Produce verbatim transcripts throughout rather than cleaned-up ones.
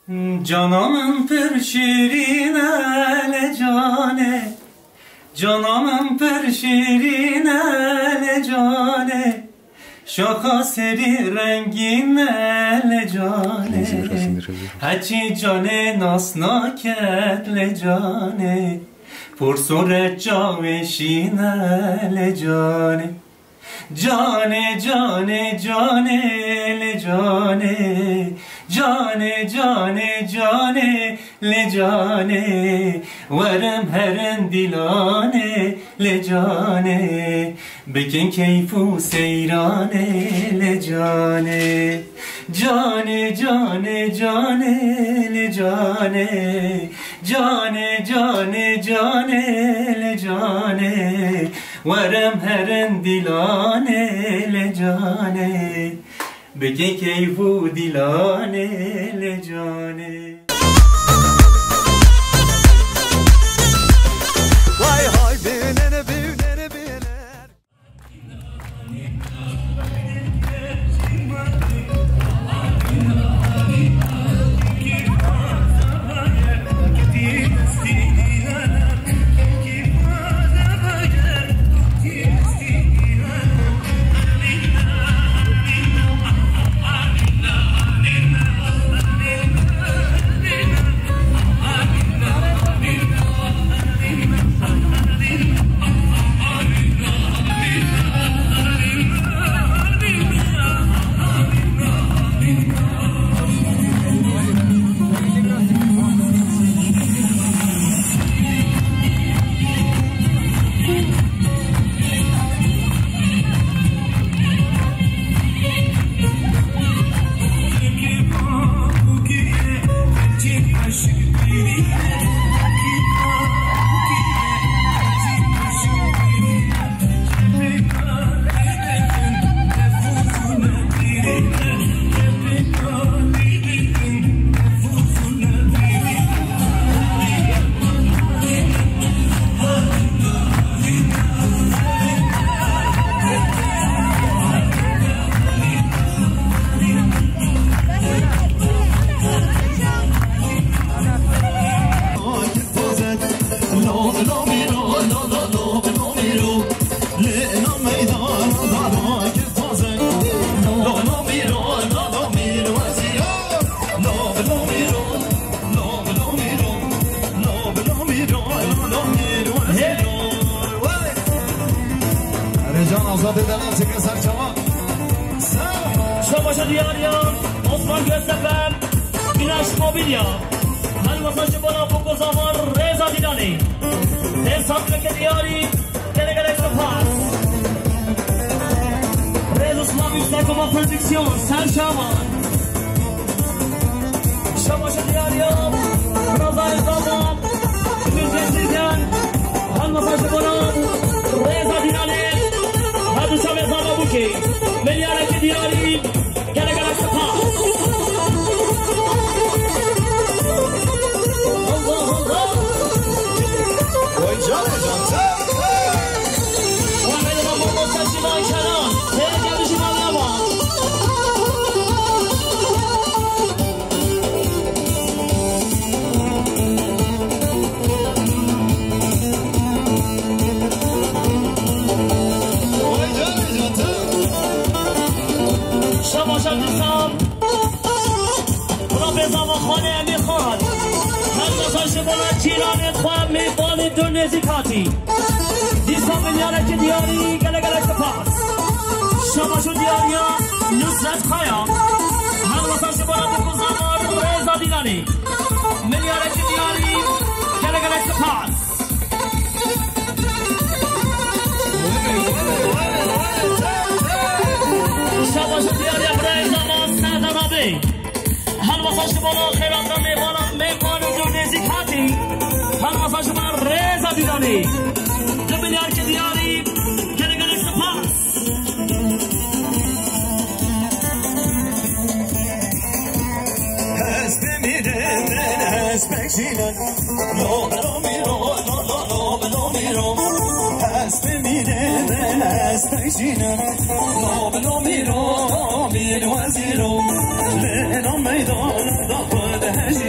Cana min pir şîrîn e lê canê, cana min pir şîrîn e lê canê, şaxa serî rengîn e lê canê, heçî canê nas naket lê canê, porso re çavê şîn e lê canê. Canê, canê, canê, lê canê. Canê, canê, canê, lê canê. Werim herin dîlanê, lê canê. Bikin keyf û seyranê, lê canê. Canê, canê, canê, lê canê. Canê, canê, canê, lê canê. Werim herin dîlanê lê canê, bikin keyf û dîlanê lê canê. Vay hay bînin, bînin, bînin. Erê can, Azadê de lan çeke ser çava. Şebaşa diyariya Osman Göztepe, Güneş Mobilya. Her mesajı bana bu kozaman Reza Didani. Dev satmeke diyari, gele gele spas. Rez Osman Yüksek Ama Prodüksiyon, Serşaman. Şebaşa diyariya, Raza Reza Bab, Gülce Zirgen, Hanma Saşıbona, Reza Dinali, Hadu Şabe Zaba Buki, Melyaraki Diyari, Gele gele spas. Allah Allah. Vay canım, canım. Vay benim Allah'ım, sen şivan kenan. Seyir gelmişim Allah'ıma. Şabaşa dîsan. Bira bêzava xanê Emîr Xan. Her mesaj ji bona cîranê xwe mêvanê dûr nêzîk hatî. Dîsa binyarekî diyarî gele gele spas. Şabaş û diyariya Nusret Kaya. Her mesaj ji bona Bikuzama Reza Dîlanî. Binyarekî diyarî gele gele spas. Şabaş û diyariya birayê Zama Serdar abi. Helwasa ji bona xêrata mêvana, mêvan û dûr nêzîk hatî. Helwasa ji bona Reza Dîlanî. Du milyar ki diyarî, gelek gelek spas. Ez bimîrim, ez pejînim. Lo, lo, mîro, lo, lo, lo, lo, mîro. Ez bimîrim, ez pejînim. Lo, lo, mîro, mîr wezîro. Lê na meydan da xwe de hej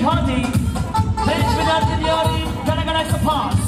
Hadi, pênc milyar diyarî, gelek gelek spas.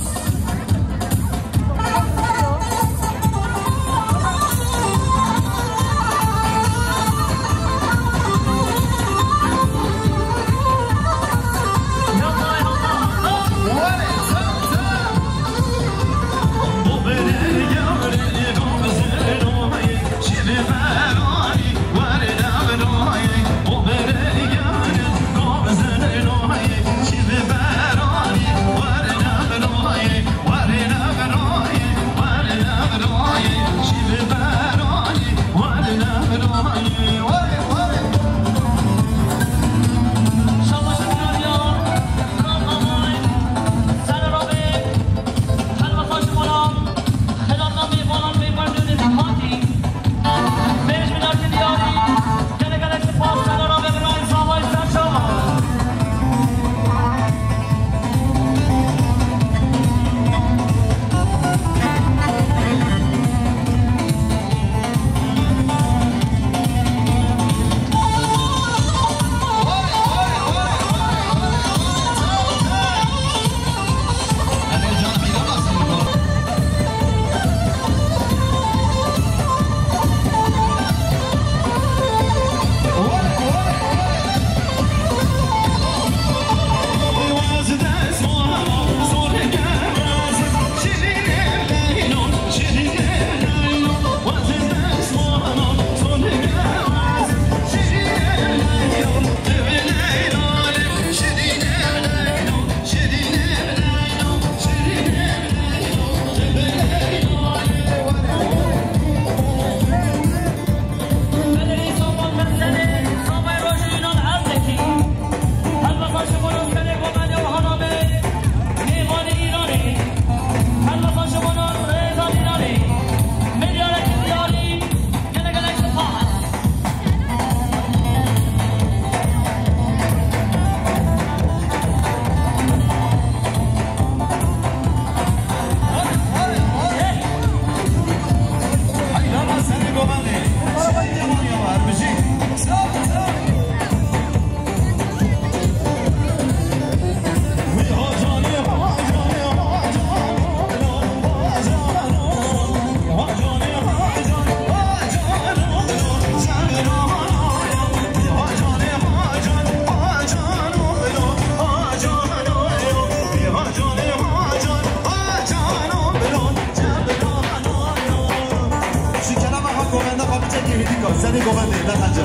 Ji kerema xwe govenda xwe biçe kê hêdîka, serê govendê, ne xence.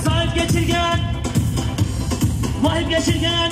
Sahip geçirgen. Vahip geçirgen.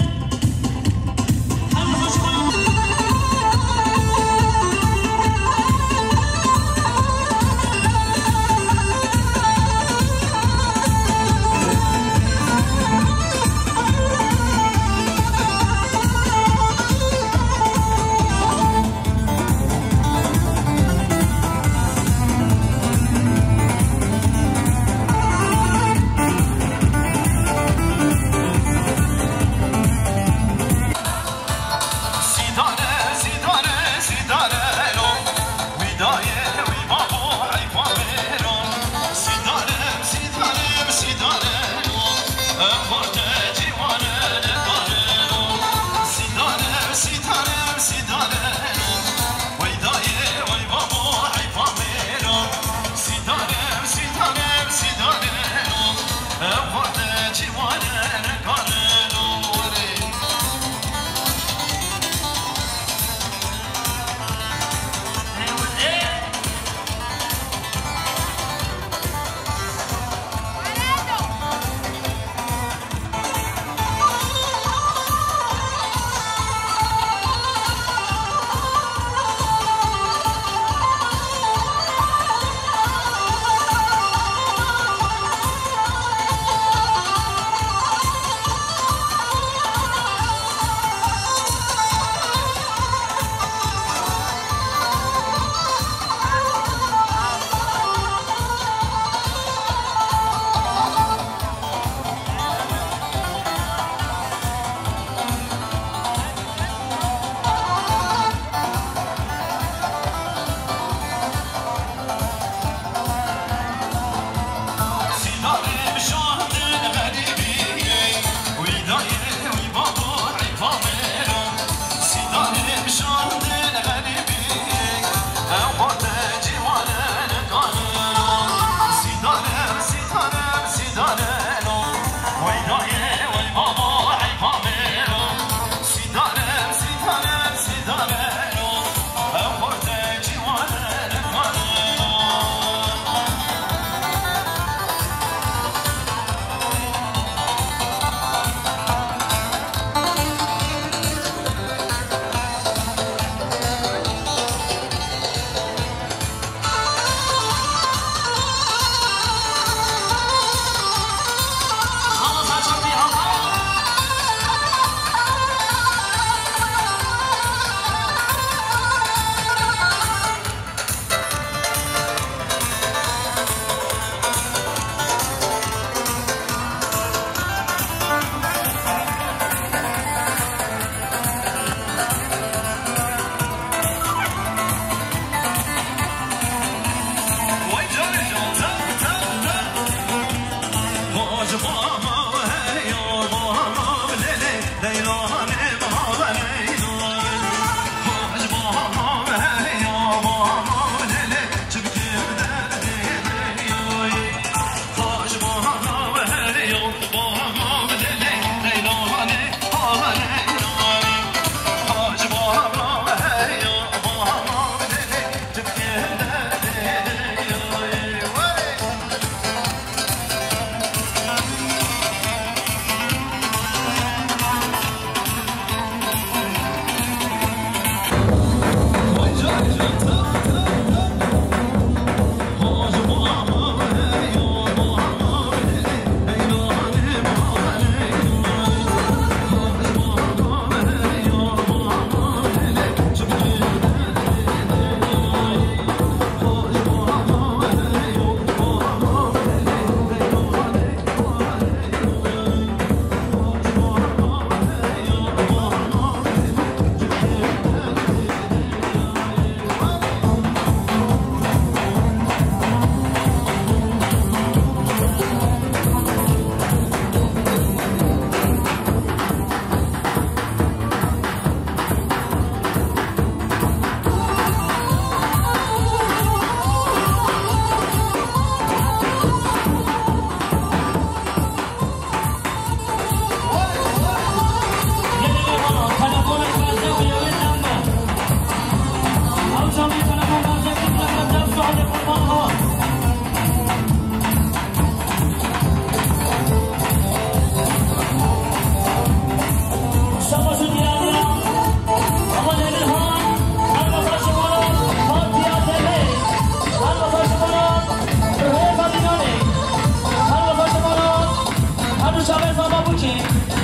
Her çavê zama bûkî,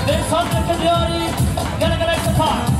vê sazeke diyarî gelek gelek spas.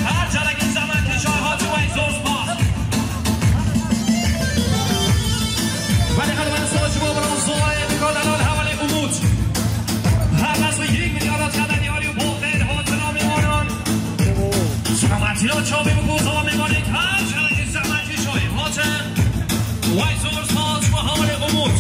Her carekî zehmetkeşa hatin, wey zor spas. Belê, her wesa ji bo bira Zoyê, dika delal hevalê Umut. Her wesa yek milyar dihat, diyarî û bo xêr hatina mêvanan. Selametî ya çavê bikû, zava mêvanê her carekî zehmetkeşa hatin. Wey zor spas ji bo hevalê Umut.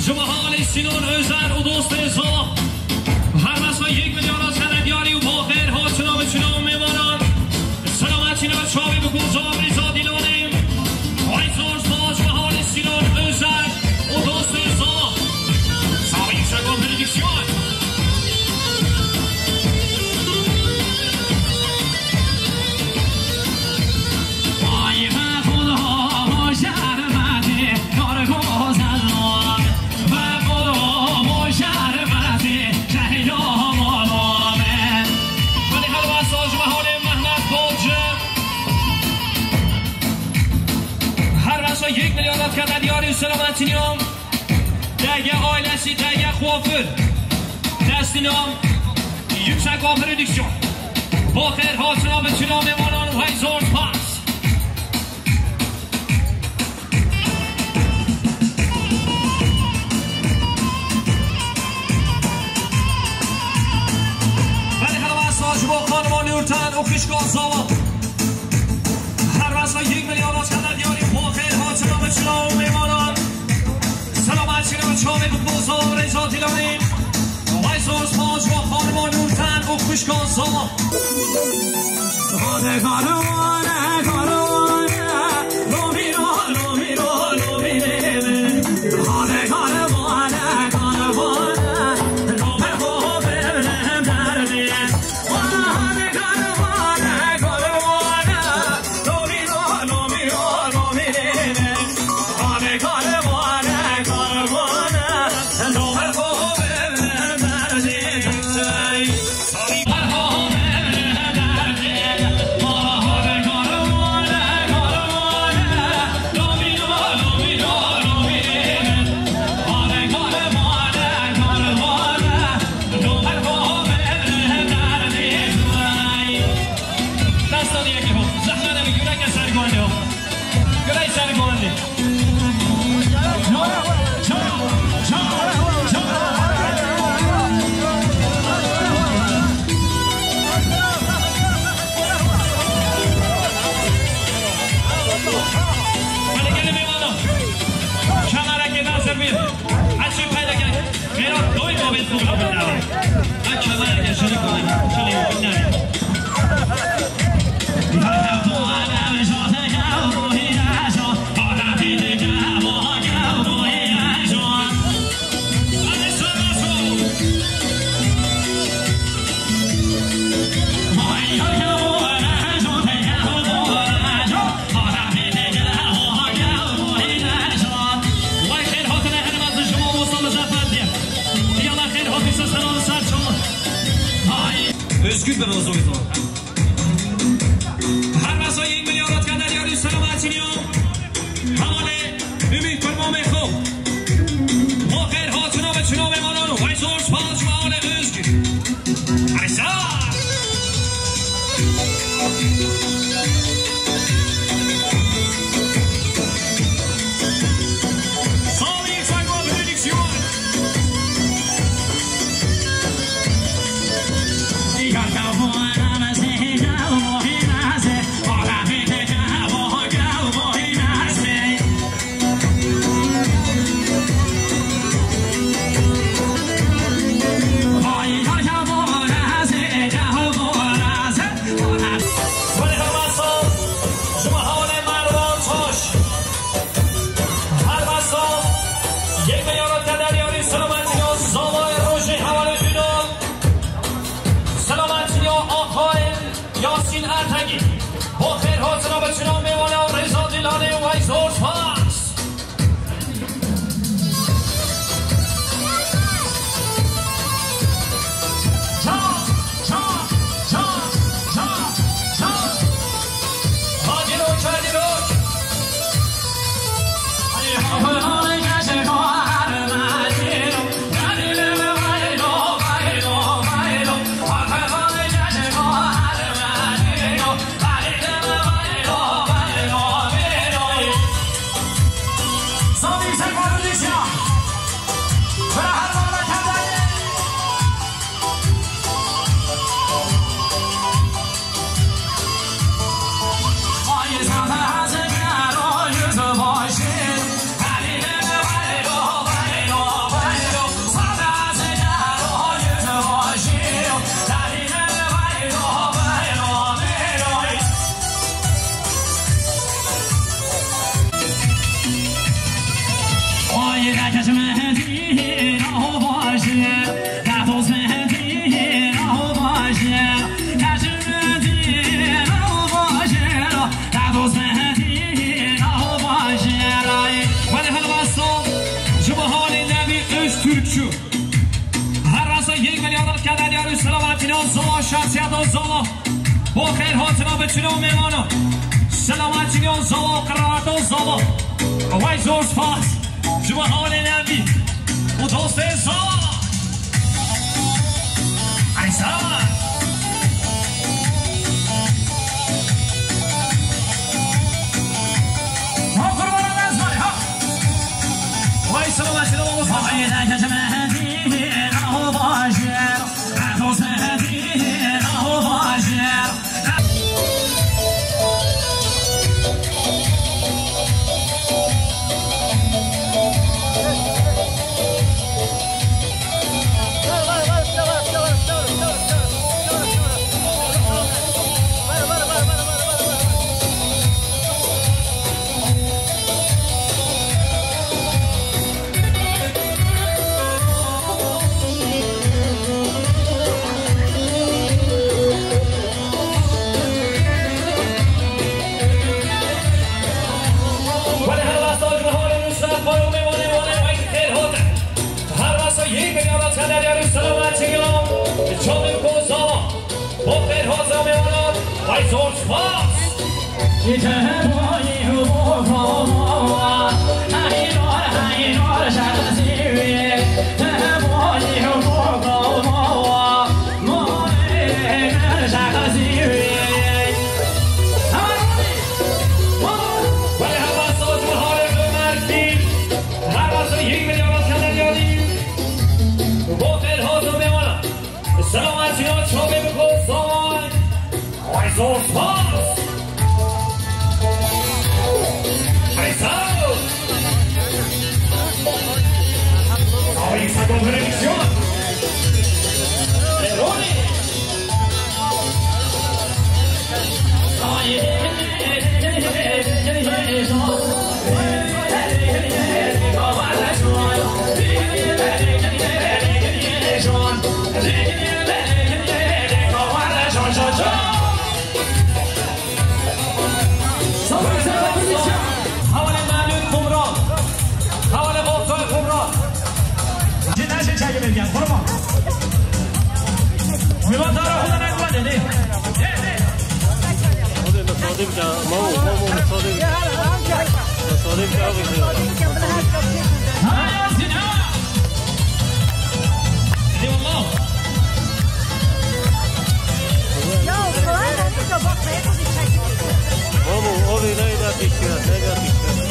Ji bo hevalê Sînon Özer û dostê Zala. Her wesa yek milyar dihat, diyarî û bo xêr hatina, bi çûna û mêvanan. Selametî ya çavê bikû, zava rêza dîlanê. Wey zor spas ji bo hevalê Sînon Özer û dostê Zala. Sağ olun, yüksek oldu prodüksiyon. Belê, her wesa ji bo hevalê Mehmet Balcı. Her wesa yek milyar dihat, diyarî û selametî ya. D G ailesi, D G kuaför. Destî nam Yüksek Prodüksiyon. Bo xêr hatina, bi çûna û mêvanan, wey zor spas. Belê, her wesa ji bo xanima Nurten û xişka Zava. Her wesa yek milyar dihat, diyarî bo xêr hatina, bi çûna û mêvanan. Selametî ya çavê bikû, zava rêza dîlanê. Wey zor spas ji bo xanima Nurten û xişka Zava. Destê yekê xwe. Zehmet e, bi gureke ser guhê xwe. Gurey ser guhê. Belê gelê mêvanan. Kemerekê da ser bîr. Hesî peyda gel. Xêra doyma bê xwe bidare. Ha kemereke jinik bû, jinê wî nebe. Özgür ben o zaman. Her masa yek milyar dihat, diyarî û selametî ya. Hevalê Ümit Kurmamê xo. Bo xêr hatina, bi çûna û mêvanan, wey zor spas ji bo hevalê Özgür. Ayşe. Sağ olun, yüksek prodüksiyon. Her masa Şahsiyeta zala, bo xêr hatina bi çilo mêvana. Selametçiya zala, qirareta zala. Vay zor spas. Ji bo hawlê navî û dostê zala. Ay sağ ol. Ha, kurban olsun, ha. Vay selametçiya zala. Vay da geçme. Wele her wasta ji miharê Nusret Bayo mêvanê wane wayî xêr hatin. Her wasta yek milyara çenderiya Nusret Bayo çekiyor. Çabuk Kozan. Bo xêr hatina mêvanan, ay zor spas. Wele her wasta ji miharê Ömer Fîl, her wasta yek milyara çenderiya. Bo xêr hatina mêvanan. Selametçiya çavê bi Kozan. Ay zor spas. Ay sağ ol. Ay sağ ol, direksiyon. Eroni. Ay, ay, ay, ay, ay, ay, ay. Hawale Malûk Kumran. Hawale Volkan Kumran. Cinaşe çekip gel, kurban. Milan Dara Hudan Ekman dedi. Hadi, müsaade bir daha. Mamu, mamu, müsaade bir daha. Müsaade bir daha. Eyvallah. Mamu, o bir neyde pişiyor, neyde pişiyor.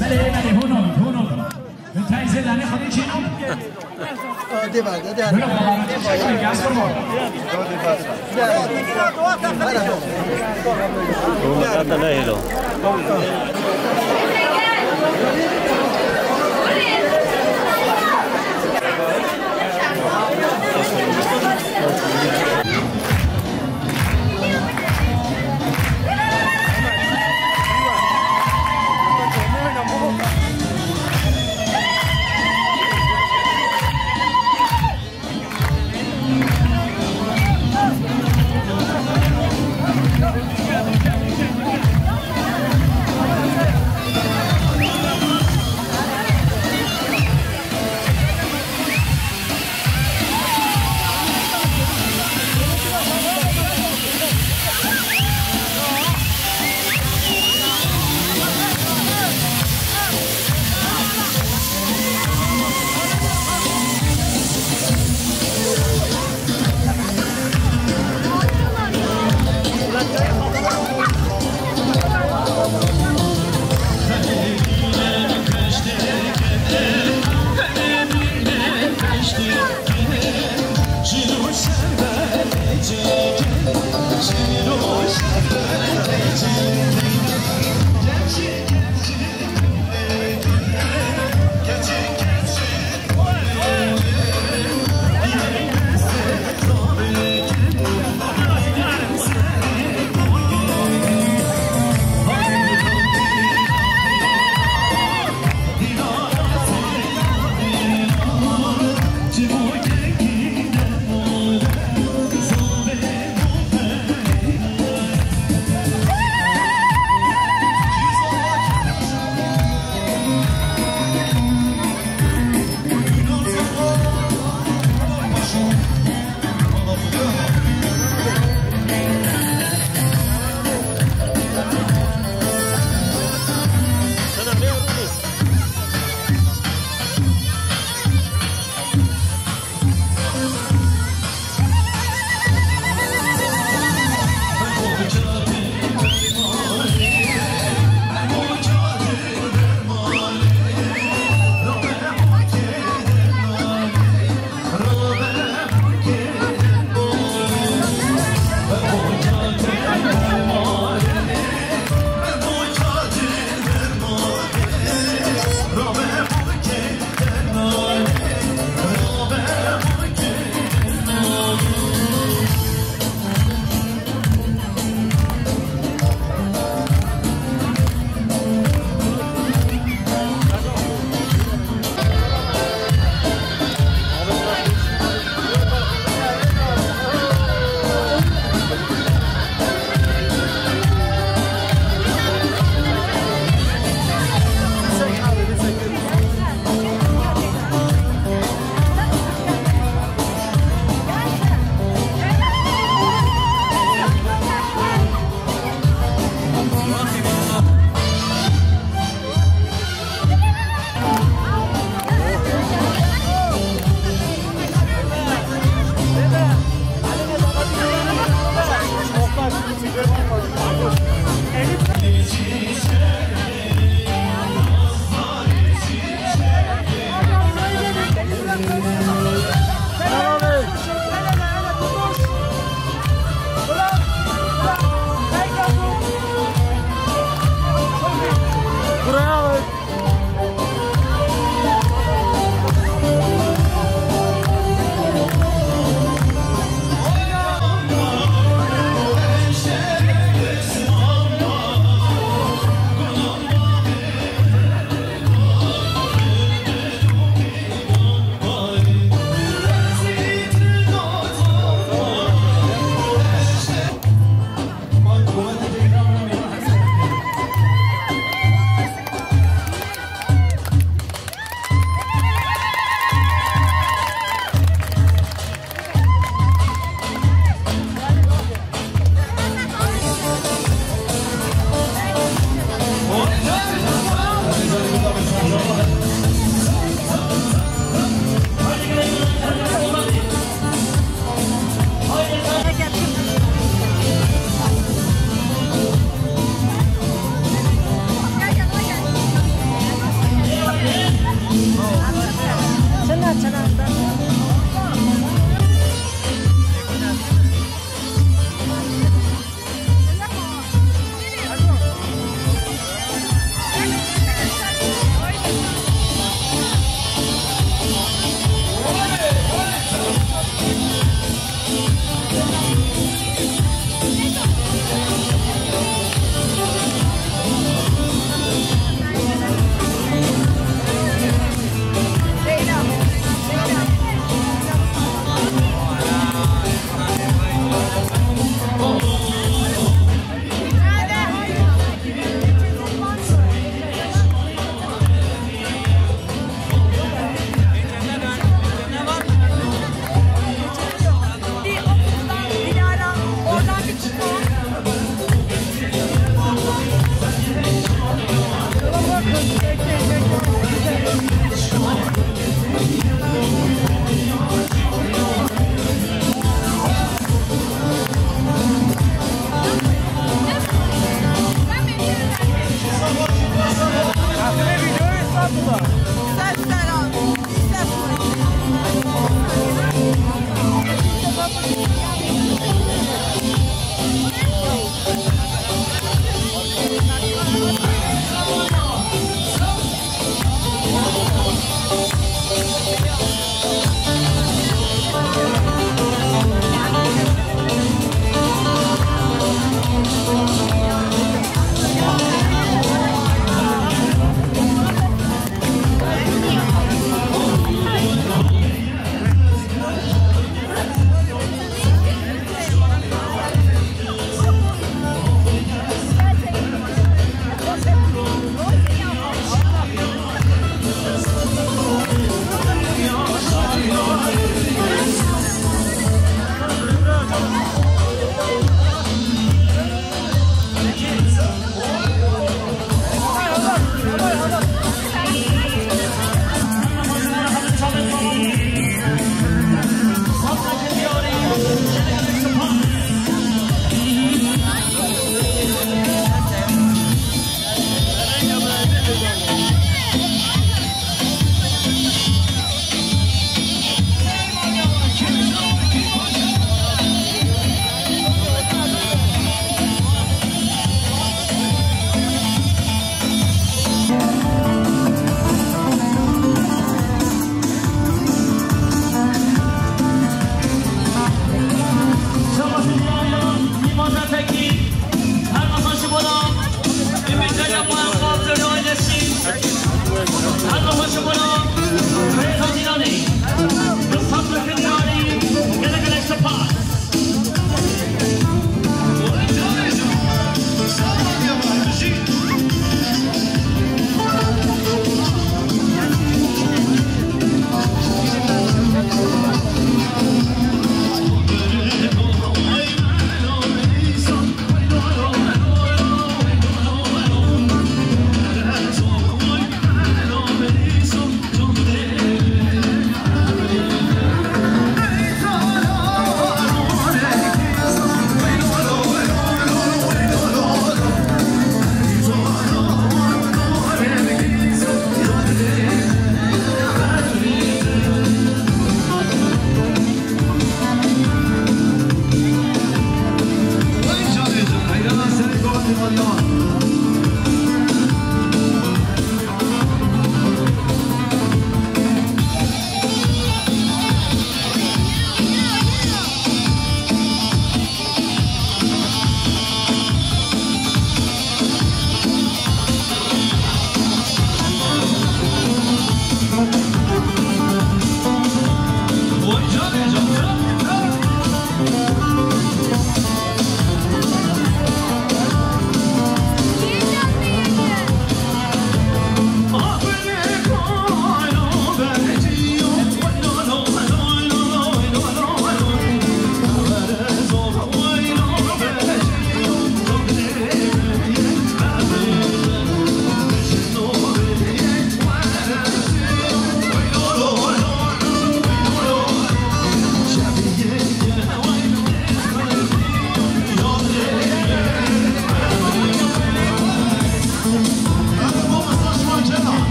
Belê, belê, hûn ol, hûn ol. Min tayê zêdanê xwedê çê nabû. Dê ber de, dê ber de. Bira, baba, çek, gaz kurban. Hûn miqate nehêlo.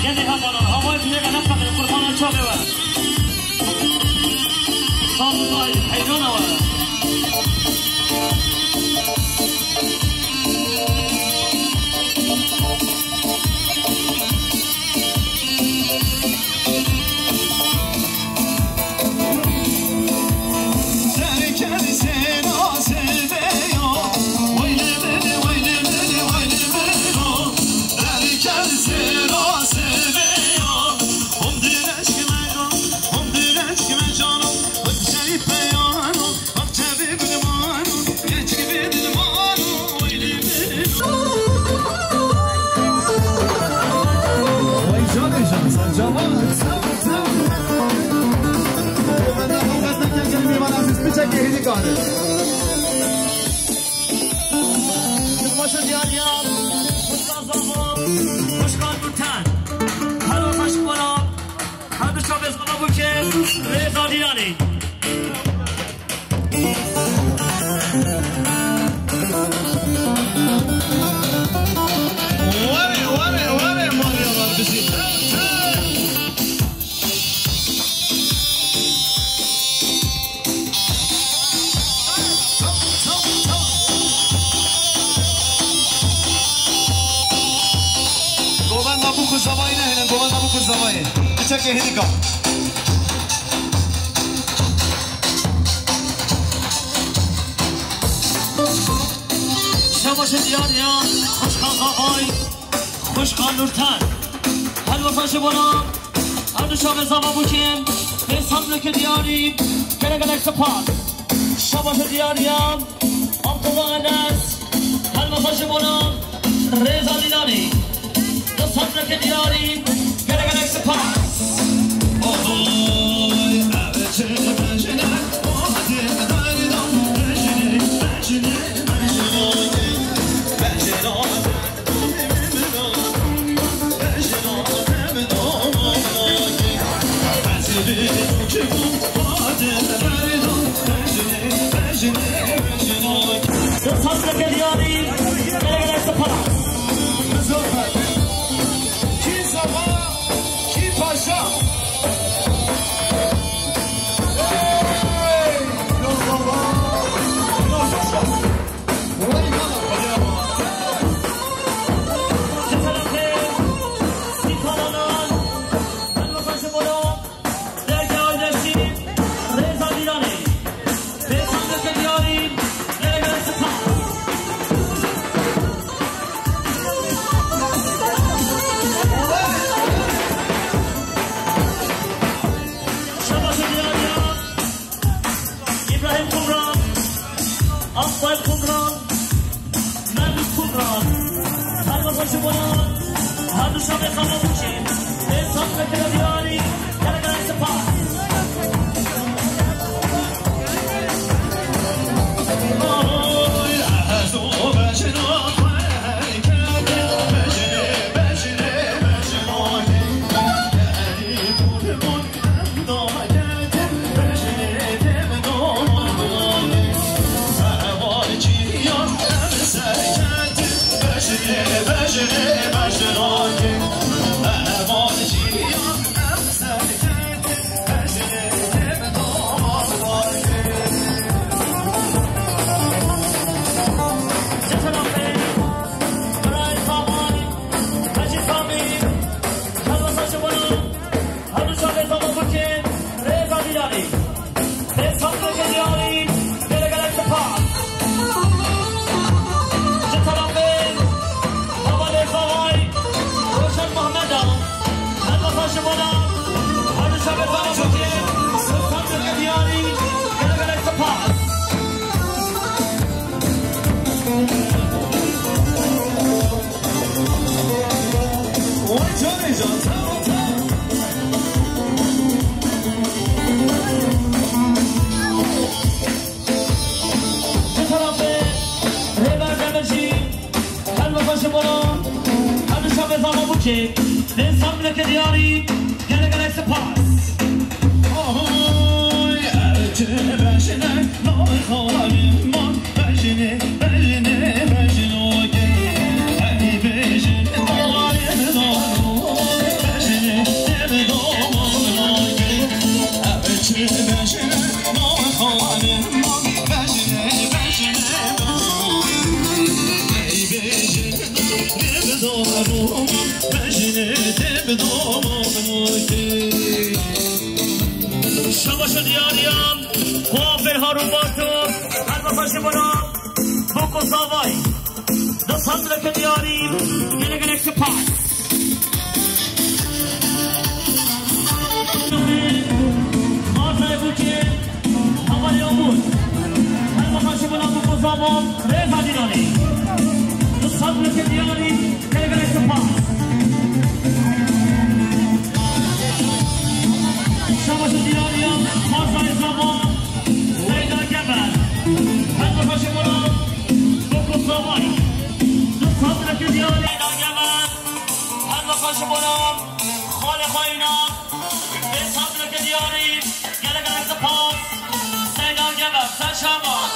Gelê hevalan, havayê diyê ve nefeqê qurbana çavê we. Saz dayê, heyrana we. Vay canê can, sen cama. Benden bu kadar gel, gel, bir bana siz bir çek, yedi kahve. Xweşa diyar diyar, xweşka zava, xweşka Nurten. Her wexta ji bo we, her du çavê zava bûke, rêza dîranê. Were, were, were, Maria Barbizî. Govenda bû ku zavayê nehêlin, govenda bû ku zavayê. Piçekê hêdîka. Şebaşê diyar ya, xwişka Xavay, xwişka Nurten. Helwasa ji bona, her du çavê zava bûkên, pê sandreke diyarî, gelek gelek spas. Şebaşê diyar ya, Abdullah Enes, helwasa ji bona, rêza dîlanê. Di sandreke diyarî, gelek gelek spas. Di sandreke diyarî, gelek gelek spas. Kî zava, kî paşa? Hey! Yo zava, yo paşa. Vay bana. Ji terefê Sîkalanan, helwasa ji bona, Dergah Aydeşî, rêza dîlanê. Pê sandreke diyarî, gelek gelek spas. Şebaşê diyar ya, Îbrahîm Kumran, Akbay Kumran, Mehmet Kumran. Her wexta ji bona, her du çavê zava bûkên, pê sandreke diyarî, gelek gelek spas. Her du çavê zava bûkên, rêza dîlanê. Pê sandreke diyarî, gelek gelek spas. Ji terefê hevalê Xavay, Roşan Mehmeda, helwasa ji bona, her du çavê zava bûkên, pê sandreke diyarî, gelek gelek spas. Vay canê can, tamam, tamam. Ji terefê Rêber Demircî, helwasa ji bona, her du çavê zava bûkê, pê sandreke diyarî, gelek gelek spas. Ahoy, erçe bejne, nay xalim man, bejne, bejne, bejno gel. Ji bo Boko Zavay, di sed leke diyarî, gelek gelek spas. Martayê Bûkê, hevalê Amûr. Her wiha ji bo Boko Zava, rêza dîranê. Di sed leke diyarî, gelek gelek spas. Şabaş û diyariya Martayê Zava, Seyda Geber. Her wiha ji bo Boko Zavay. Di sed leke diyarî Seyda Geber. Her wiha ji bo xalê xwe înan. Di sed leke diyarî. Gelek gelek spas. Seyda Geber, ser şabaş.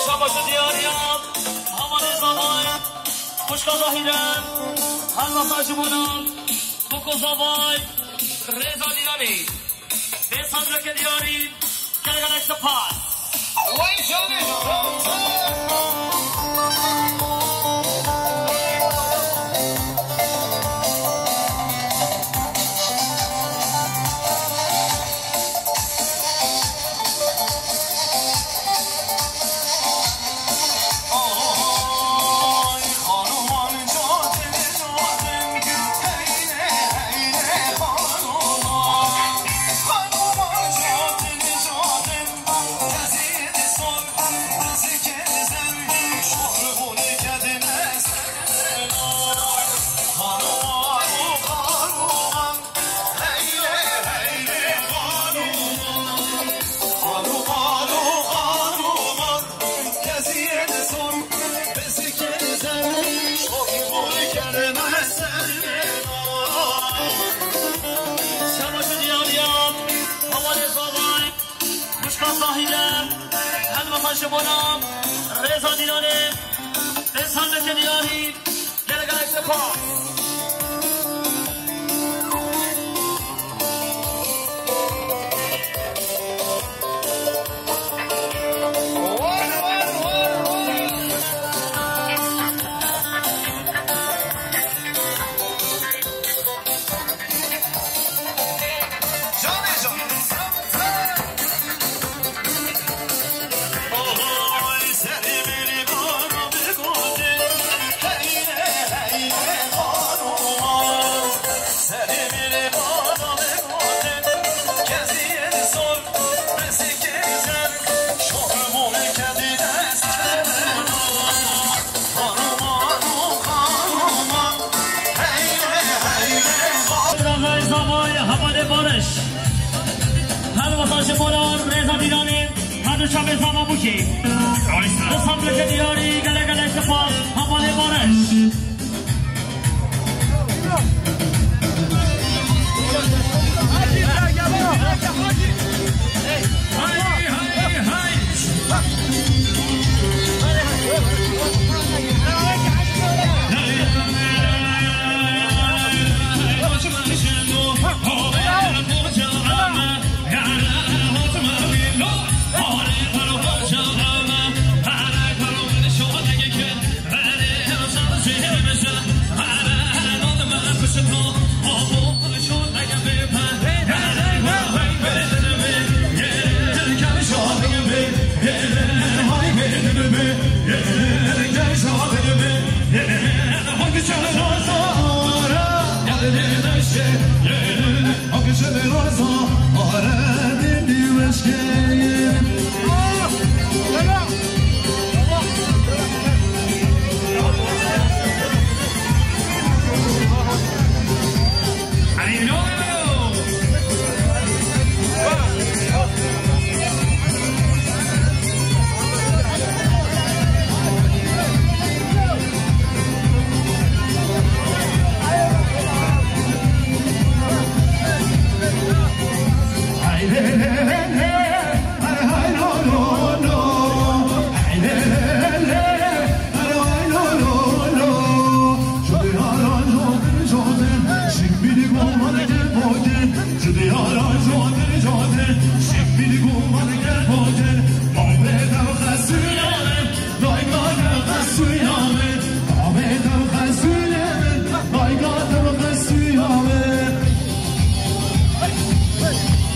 Şabaş û diyariya, hevalê Zavay, xwişka Zahîre, her wiha ji bo Boko Zavay, rêza dîranê. Vê sandreke diyarî, gelek gelek spas. Wey canê. Şabaş û diyariya, hevalê Zavay, xwişka Zahîre, her wiha ji bo rêza dîranê, vê sandreke diyarî, gelek gelek spas. Zavay, hevalê Barış. Her wiha ji bo rêza dîranê, her du çavê Zava Bûkê. Di sandreke diyarî, gelek gelek spas, hevalê Barış.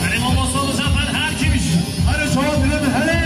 Herê mamosta Muzaffer, her kimîş. Herê çawa dilim, herê.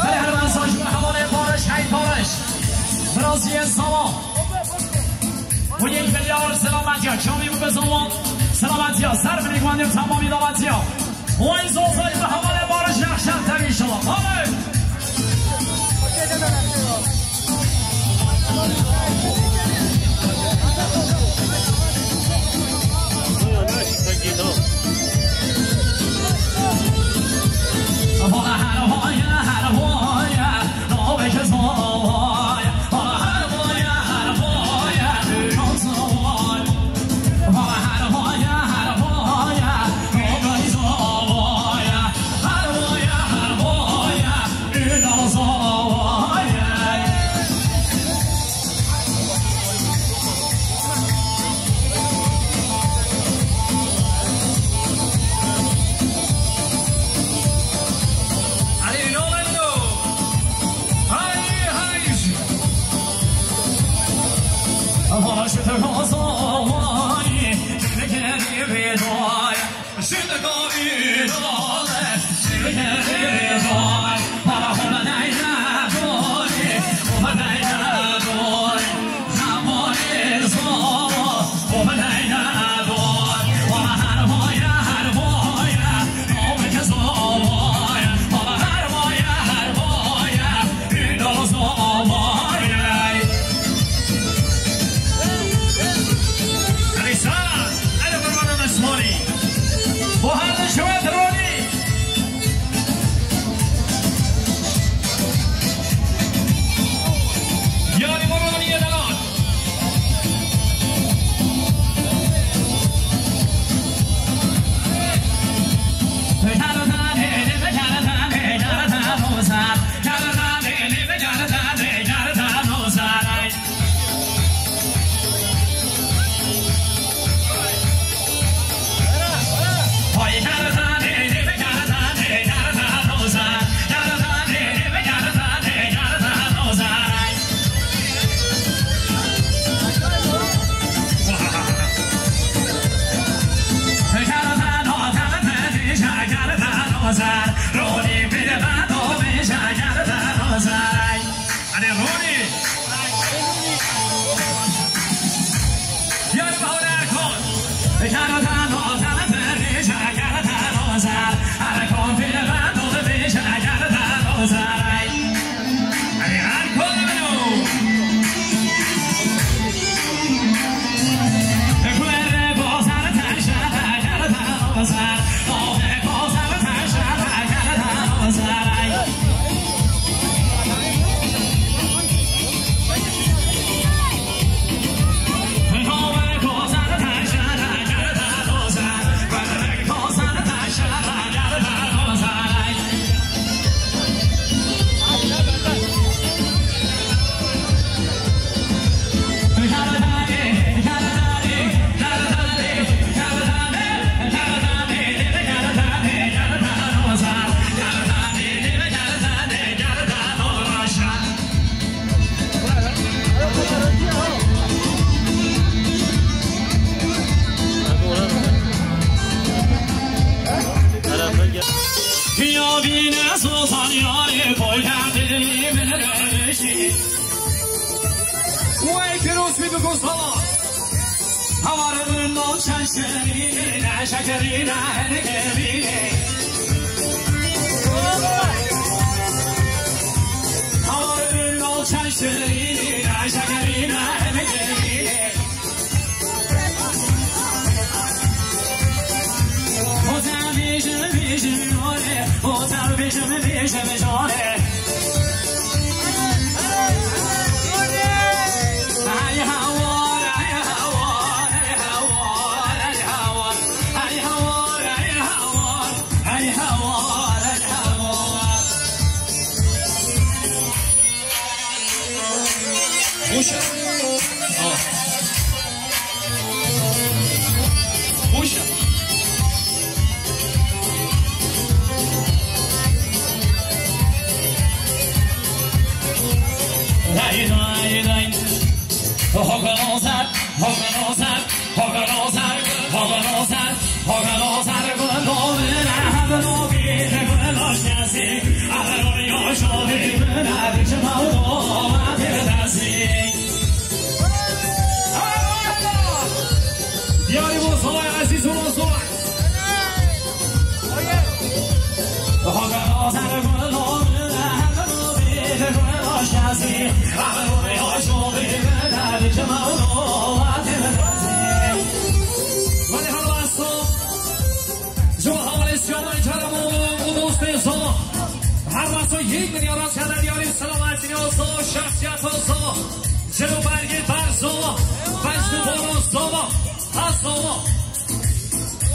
Belê, her wisa ji min hevalê Barış, hey Barış. Biraziyê Zawa. Û yek milyar selametiya, çavî û bezawan selametiya, ser binî guandê tamamî davetiya. Oy Zozay bi hevalê Barış Rexşan tevî şala. Hadi. Bîne Sultan yarê koyda dilî min rejî. Wey pîroz bî bi gozala. Hawar min nal çend şirîne, şekerîne, henekê bîne. Hawar min nal çend şirîne, şekerîne, henekê bîne. Boş ver. Tamam. Boş ver. Lay, lay, lay. Hogan Ozan, Hogan Ozan. Diyarî bo zolay ezîz û zolay. Wele her wexto ji bo hevalê Siyamayê Kerem û dostê Zolo. Her wexto yek milyaran çende diyarî selametî olsun, şexsiyet olsun. Cil û bergê ber Zolo, beşt û bor û Zolo, ha Zolo.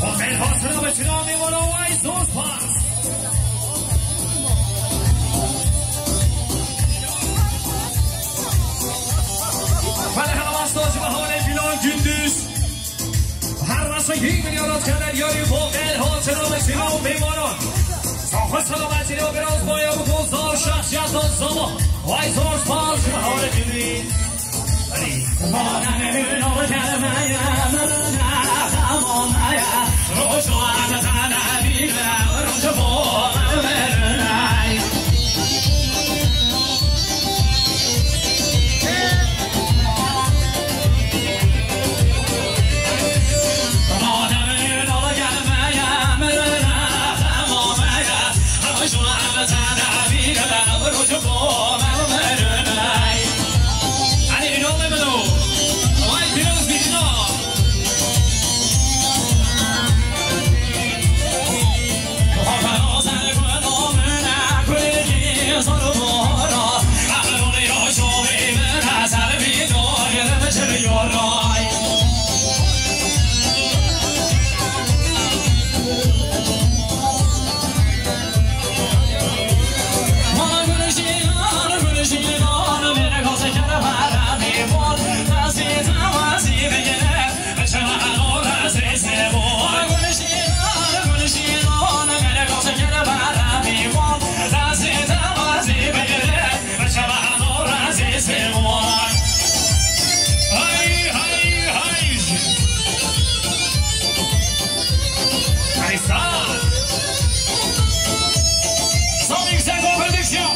Hotel Hotel Beşira Mîmaro, ay zor spas. Wele her wexto ji bo hevalê Bilal Gündüz. Her wexto yek milyaran çende diyarî bo Hotel Hotel Beşira Mîmaro. Saxo selametî û biraz boya û doza û şexsiyet û Zolo. Ay zor spas ji bo hevalê Gündüz. Hay, hay, hay. Allez, ça. Son X F O Production.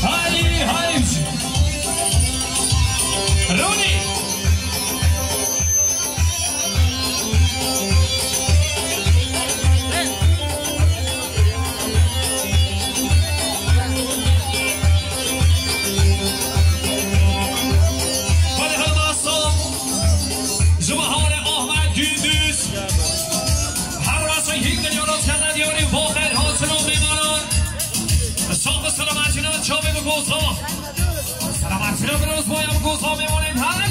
Hay, hay. Piroz boya bi goza mêwanên her